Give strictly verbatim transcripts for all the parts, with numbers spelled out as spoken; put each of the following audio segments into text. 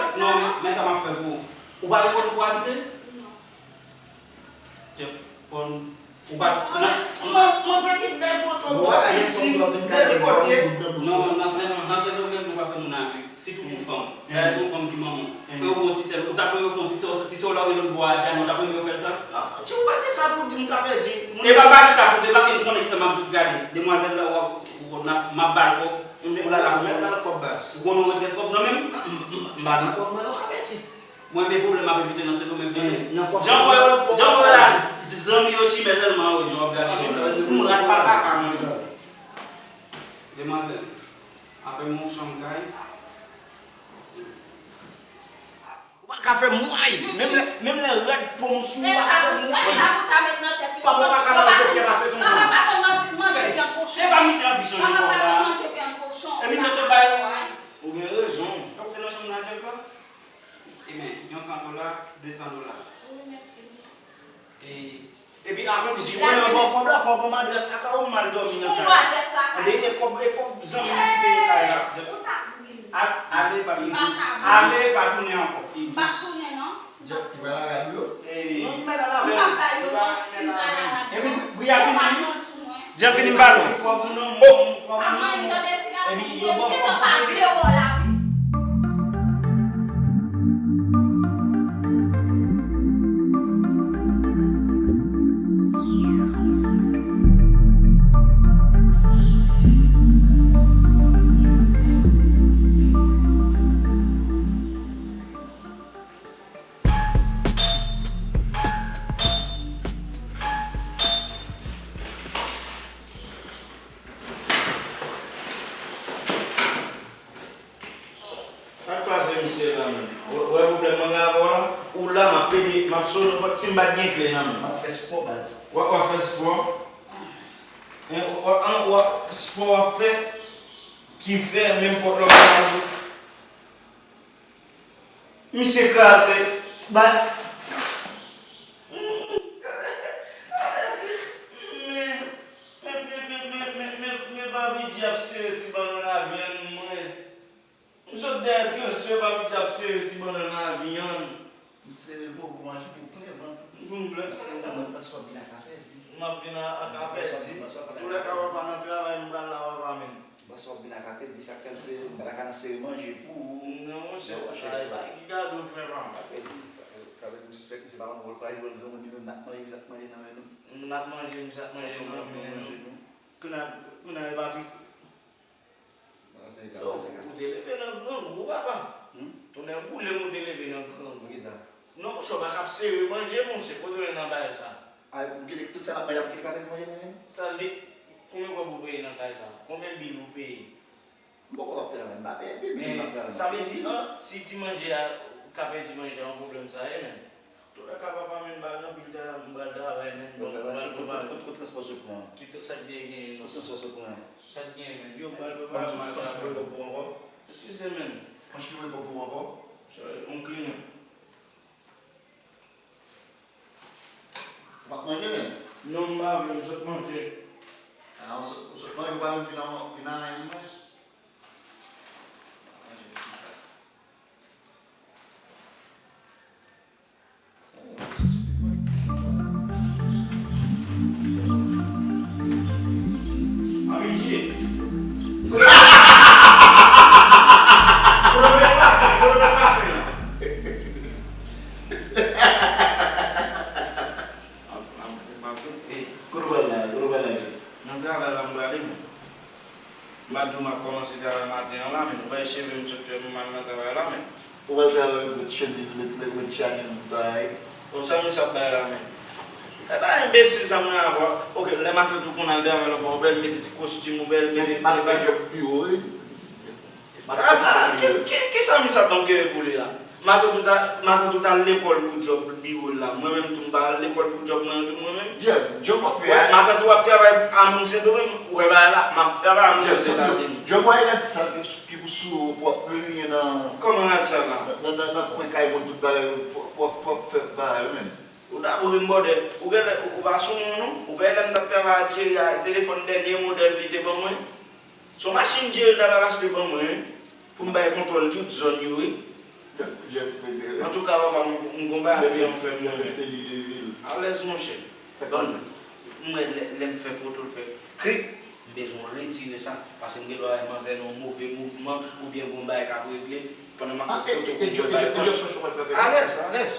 sa, non, men, men sa m ap fè pou ou. Ou pa gen kote pou w abite? Jeff, bon, ou pa. Mwen, mwen, mwen se ki bèl foto, mwen isit, bèl kote. Non, nan Sen, nan Sendomeng, nou pa fè moun abite. Sitou pou fanm. Dayè se yon fanm ki manman w. Fè yo ba w ti sèl. Ou t ap renmen yo fè yon ti sò, ti sò la w rele lòt bò a, Dyane, ou t ap renmen yo fè l sa? Ah, Dye, ou pa gen sa pou w di m, ou ka pèdi. E pa, pa gen sa pou w di, paske m konnen ki fè m ap di w gade. Demwazèl la, w ap, w ap, m ap ba l kòb. Ou la la, ou mèt ba l kòb, baz. Ou konn yon retrès kòb nan men m? M pa nan kòb mwen, ou ka pèdi. Mwen, men pwoblèm m ap evite nan Sendomeng, men jan w wè yo, jan w wè yo la, zanmi yo chimè sèlman yo di w ap gade. M rat pa kaka, mwen. Demwazèl, afè m yon chanm kay. Ou pa ka fè m wayy. Menm lè, menm lè règ po m sou ou, ou pa ka fè m wayy. Papa pa ka malfektè pase tonton. Papa pa konn manje vyann kochon. E pa misye anvi chanje kòb la. Papa pa konn manje vyann kochon. E misye sot bay. Ou gen rezon. Donk, te nan chanm nan, Jeff la? Ebyen, yon san dola, de san dola. Wi, mèsi. E, epi, avan di, wè, yon bon kòb la, fò w ban m adrès lakay ou, m al dòmi nan kay la. Ou ban adrès lakay. Ebyen, e kòb, e kòb zanmi m ki peye kay la. Ou ta bri m. A-, ale, pa tounen. Vakabon. Ale, pa tounen ankò. M pa tounen, non. Jeff, li pral al avè yo? E, non, li pral al avè yo. M pa ba yo, non, si m ta al avè yo. Epi, bri a fini. Ou pa pran sou mwen. Jan vini m ba nou. Kòb ou nan men w, kòb ou nan men w. Epi yo ba w kòb pou peye. Al kwaze misye la menm. Ou wè pwoblèm mwen gen avè w la? Ou la, m ap pede, m ap sone w, si m pa t gen kle nan men m. M ap fè spò, baz. W ap, w ap fè spò? En, w ap, an, w ap, spò w ap fè ki fè menm pòt la w ap Misye kraze. Ba. Men, men, men, men, men, men, men Papi Dye ap sere ti bannann avyann mwen. M sot dèyè transfè, Papi Dye ap sere ti bannann avyann. M sere l pou, pou manje, pou plen vant. Pou m plen. M sere l nan mwen, panse w ap vin ak apèdi. M ap vin ak apèdi. Toulèka, papa, nan travay m pral la, papa, men. Panse w ap vin ak apèdi, sa k fè m sere, m pa ta ka nan sere manje pou ou. Non, monchè, ay, bay ki gade w, frè pa m. Apèdi, apèdi, m sispèk misye pa manman w, l pa jwe l granmoun, li menm n ap manje, misye ap manje nan men nou. N ap manje, misye ap manje nan men nou. Kounye a, kounye a, epa pi. Ou te leve nan grangou, papa. Tonnè boule m, ou te leve nan grangou. Poukisa? Non, monchè, w pa ka ap sere manje, monchè, kote w ye nan bagay sa? A, m kite tout sa n ap manje, m kite ka pèdi manje nan men nou? Sa l de, konbyen kòb ou peye nan kay sa? Konbyen bil ou peye? M poko p ap travay, m pa peye bil, bil m ap travay. Men, sa vle di, an, si ti manje a ka pèdi manje a, yon pwoblèm sa ye, men. Toulèka, papa, men, m pa gen anpil travay, m pral travay, men, bon, m pral, m pral. Kot, kot, kot, kot transpò sot pran an? Ki t-, sa k te genyen non? Kot transpò sot pran an? Sa k genyen, men? Yo, m pral prepare m al travay. Panch ki voye kòb pou ou ankò? Eskize, men. Panch ki voye kòb pou ou ankò? Yon kliyan. Ou p ap manje, men? Non, m pa vle, m sot manje. A, ou sot, ou sot manje, ou pa menm vin a, vin a anyen, mwen? Kote w pral la? Kote w pral la, Jeff? Nan travay la m prale, men. M pa di w m ap kòmanse travay maten an la, men. Ou pa wè cheve m sot fè m mal nan travay la, men. Ou pral travay with Chinese, with, with, with Chinese bagay? O, sa misye ap bay la, men. E pa enbesil sa m gen avè w. Oke, lè matant ou konn al travay la, ou bèl mete ti kostim, ou bèl mete. Men matant pa djòb biwo, wi. Matant pa djòb biwo. Ki, ki, ki sa misye ap ban m kere pou li la? Matant ou ta, matant ou ta al lekòl pou djòb biwo l la. Mwen menm tou m pa al lekòl pou djòb mwen an tou mwen menm. Jeff, djòb w ap fè a. Wè, matant ou ap travay a moun Sendomeng, ou wè bagay la, m ap travay a moun Ozetazini. Djòb w a Ilat sa ki, ki pou sou ou, pou w ap pliye nan. Kòman Ilat sa la? Nan, nan, nan kwen kay moun tout bagay, pou, pou, pou w ap fè bagay yo menm. Ou ta boure m bòdè. Ou genlè, ou, ou pa sou moun non. Ou pa wè lè m t ap travay ak Jerry a, telefòn dènye modèl li te ban mwen. Se yon machin Jerry t ap al achte ban mwen, wi, pou m bay kontwòl tout zòn yo, wi. Jeff, Jeff, mete. Antouka, papa, m, m gon bagay pou m fè mwen. Jeff, mete li de vil. Alèz, monchè. Fè kòmsi. M wè lè, lè m fè foto, l fè klik. M bezwen w retire sa, paske m gen dwa wè manzè nan yon move mouvman, oubyen gen yon bagay k ap regle, pandan m ap fè foto pou m wè bagay panch. Alèz, alèz.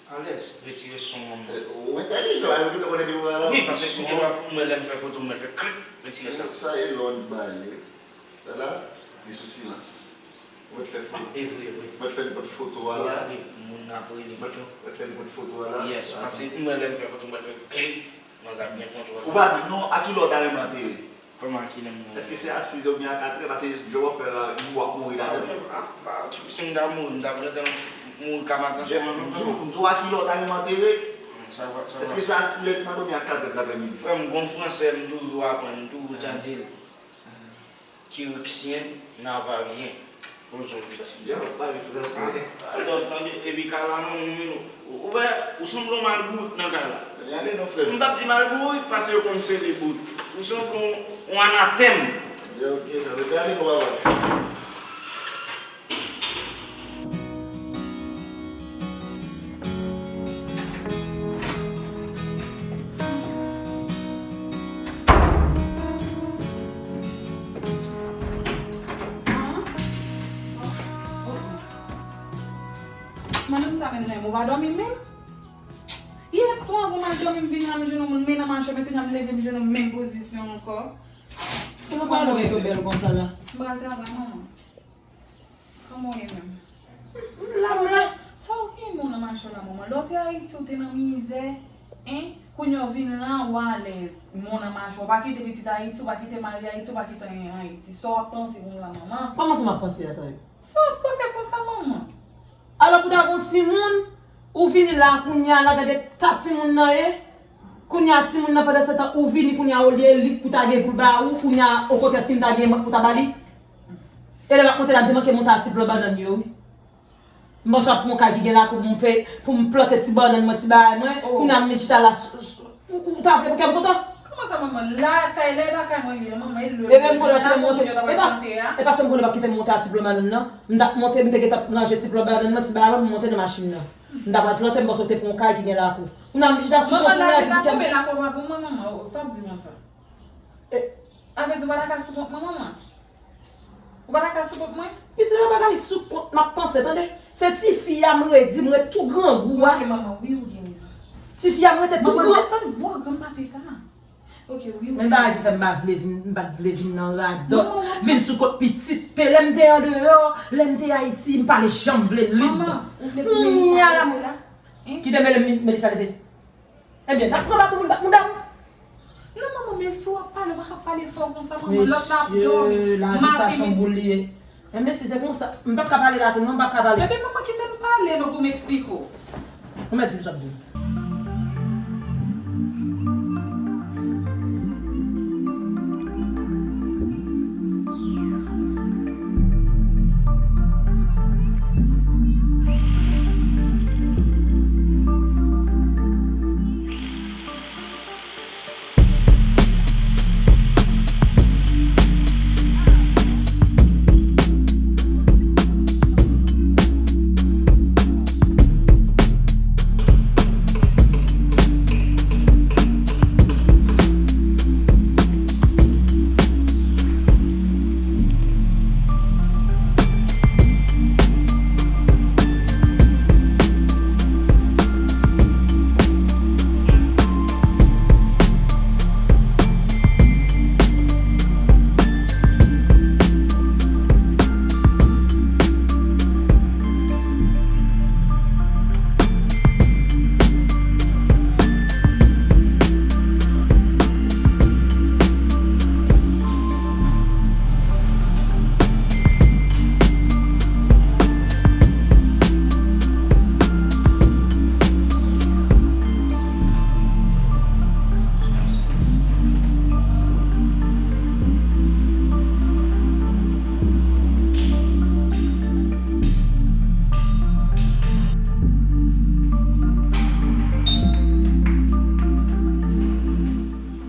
Alèz, retire son an. Ou entèlijan, ou te konnen depi w la. Wi, paske m gen dwa, m wè lè m fè foto, m wè l fè klik, retire sa. Sa e lòd ba li, wi. Sa la, li sou silans. Mwen te fè foto. E vre, e vre. Mwen te fè nenpòt foto a la. Wi, moun ap rele. Mwen te fè, mwen te fè nenpòt foto a la. Yes, paske mwen lè m fè foto, mwen te fè klik, manzè ap gen kontwòl. Ou pa di m non, a ki lè w ta renmen antere? Kòman a ki lè m renmen? Èske se a sis zè oubyen a kat è? Paske djòb w ap fè la, w ap mouri ladan. Ah, bah, si m ta mouri, m ta prete mouri ka maten swa non, frè m. M di w a ki lè w ta renmen antere? Sa va, sa va. Èske se a sis zè di maten oubyen a kat è di laprèmidi? Frè m, gon fransè m toujou aprann, m toujou tande l. Querusien n'avait rien aux autres. Yo, pale fransè. Ah, donk, tande, epi kay la non, nou menm, ou, ou wè, ou sanble yon mal bourik nan kay la. Gade non, frè m. M p ap di mal bourik, paske yo konn se li bout. Ou sanble yon, yon anatèm. Yo, ok, frè m. Gade non, papa. Madanm sa menm nan, ou pa dòmi menm? Yè swa, anvan m al dòmi, m vin la, m jwenn yon moun, men nan mache, men kounye a m leve, m jwenn yon menm pozisyon ankò. Kòman w ret bèl konsa la? M pral travay, manman. Kòman w ye menm? M la, m la. Sa w gen bon nan mache w la, manman? Lè w te Ayiti, w te nan mizè, en? Kounye a w vin la, w alèz. Bon nan mache w, w pa kite pitit Ayiti, w pa kite mari Ayiti, w pa kite anyen Ayiti. Sa w ap panse konsa, manman? Kòman sa m ap panse a sa yo? Sa w ap panse konsa, manman? Alò pou ta gon timoun, ou vini la, kounye a la, gade ka timoun nan ye. Kounye a timoun nan, pandan se tan, ou vini, kounye a, olye li pou ta gen pou l ba ou, kounye a, okontrè, si m ta gen, pou ta ba li. E lè m ap monte la, m te manke monte a ti plan bannann yo, wi. M panse ap pran yon kay ki gen lakou pou m pe, pou m plante ti bannann mwen, ti bagay mwen. Oh. Kounye a m vin chita la, s-, s-, ou, ou ta vle pou kè m kontan? Kòman sa, manman? La, kay la, e pa kay mwen li ye, manman, e lè. Ebyen, m konnen w ap kite m monte. E pa, e pa se m konnen w ap kite m monte a ti plan bannann nan. M t ap monte, m te gentan ranje ti plan bannann mwen, ti bagay mwen, m monte nan machin nan. M ta pral plante, m panse w te pran yon kay ki gen lakou. Kounye a m chita sou kont ou la, epi kè m. Manman, lakou pa bon, manman, sa w ap di konsa? E, a vle di w pa ta ka sou kont mwen, manman? Ou pa ta ka sou kont mwen? Pitit, se pa bagay sou kont m ap panse, tande. Se tifi a m redi, m ret tou grangou a. Ok, manman, wi, ou gen rezon. Tifi a m rete tou gran. Manman, desann vwa granm maten sa. Ok, wi, ou gen rezon. Men bagay ki fè m pa vle vin, m pa t vle vin nan radòt. Manman, w ap vin sou kont pitit. Pe lè m te andeyò, lè m te Ayiti, m pa t janm vle l lib. Manman, ou vle pou Melissa leve la? Hein? Ki de Mel-, Melissa leve? Ebyen, n ap pran baton pou n bat mouda m. Non, manman, men si w ap pale, w pa ka pale fò konsa, manman. Lòt la ap dòmi. Mesye, lavi sa se yon boul li ye. Men mesye, se konsa. M p ap ka pale la tou, non, m p ap ka pale. Ebyen, manman, kite m pale, non, pou m eksplike w. Ou mèt di m sa w ap di m.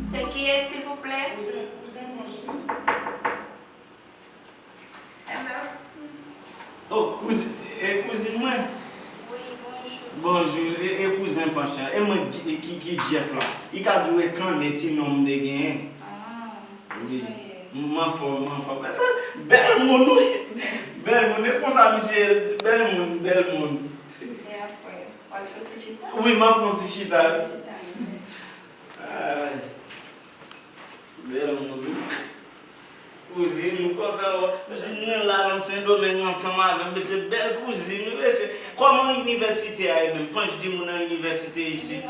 Se kiyès, silvouplè? Kouzen, kouzen Panch wi. Hello. Oh, kouzin, e kouzin mwen? Wi, bonjou. Bonjou, e, e kouzen Panch la. E mwen ki, ki, ki Jeff la. Li ka di w e kanne ti non m te genyen. Ah. Wi. M anfòm, m anfòm. Bèl moun, wi. Bèl moun. E konsa, misye, bèl moun, bèl moun. Wi, m ap fè yon ti chita. Ay. Bèl moun, wi. Kouzin, m kontan wè. Kouzin mwen la nan Sendomeng ansanm avè m, mesye, bèl kouzin, wi, mesye. Kòman inivèsite a ye menm? Panch di moun nan inivèsite isi.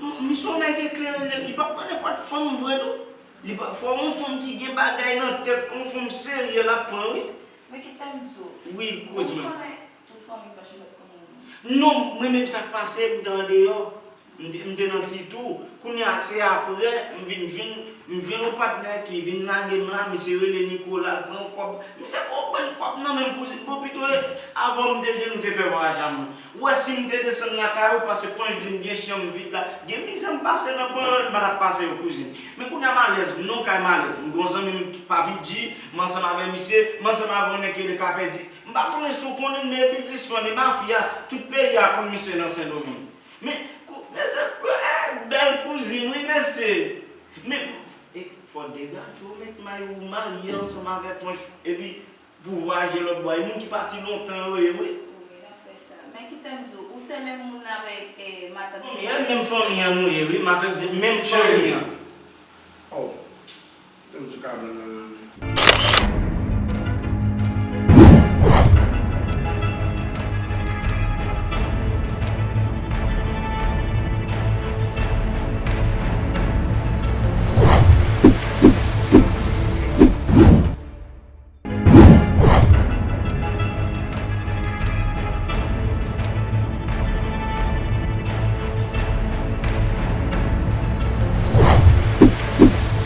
M, m se yon nèg eklere, li pa pran nenpòt fanm vre, non. Li pa, fò yon fanm ki gen bagay nan tèt, yon fanm serye l ap pran, wi. Men kite m di w. Wi, kouz mwen. Ou konnen tout fanmi pa chèlòt kòman w ye. Non, mwen menm sa k pase, m te andeyò. M te, m te nan ti tou. Kounye a, se apre, m vin jwenn, m jwenn yon patnè ki vin lage m la, misye rele Nicolas, l pran kòb. Misye pran yon bann kòb nan men m, kouzin. Bon, pito, e, avan m te jwenn, m te fè vwayaj a mwen. Ou wè, si m te desann lakay ou, paske panch di m gen chanm vit la, gen mizè m pase nan ponyòl, m pa t ap pase yo, kouzin. Men kounye a m alèz, m nan yon kay m alèz. M gen yon zanmi m, Papi G, m ansanm avè misye, m ansanm avè yon nèg ki rele Kapèdi. M pa konnen si w konnen l, men e biznismann, e mafya, tout peyi a konn misye nan Sendomeng. Men, kou, mesye, kou, eh, bèl kouzin, wi, mesye. Men, e, fò w degaje w, met may ou marye ansanm avèk mwen, epi pou vwayaje lòt bò, e moun ki pati lontan yo ye, wi. Wi, l ap fè sa. Men kite m di w, ou se menm moun avèk, eh, matant. Fanmi an, menm fanmi an nou ye, wi, matant di, menm fanmi an. Oh, kite m di w, Kablan nan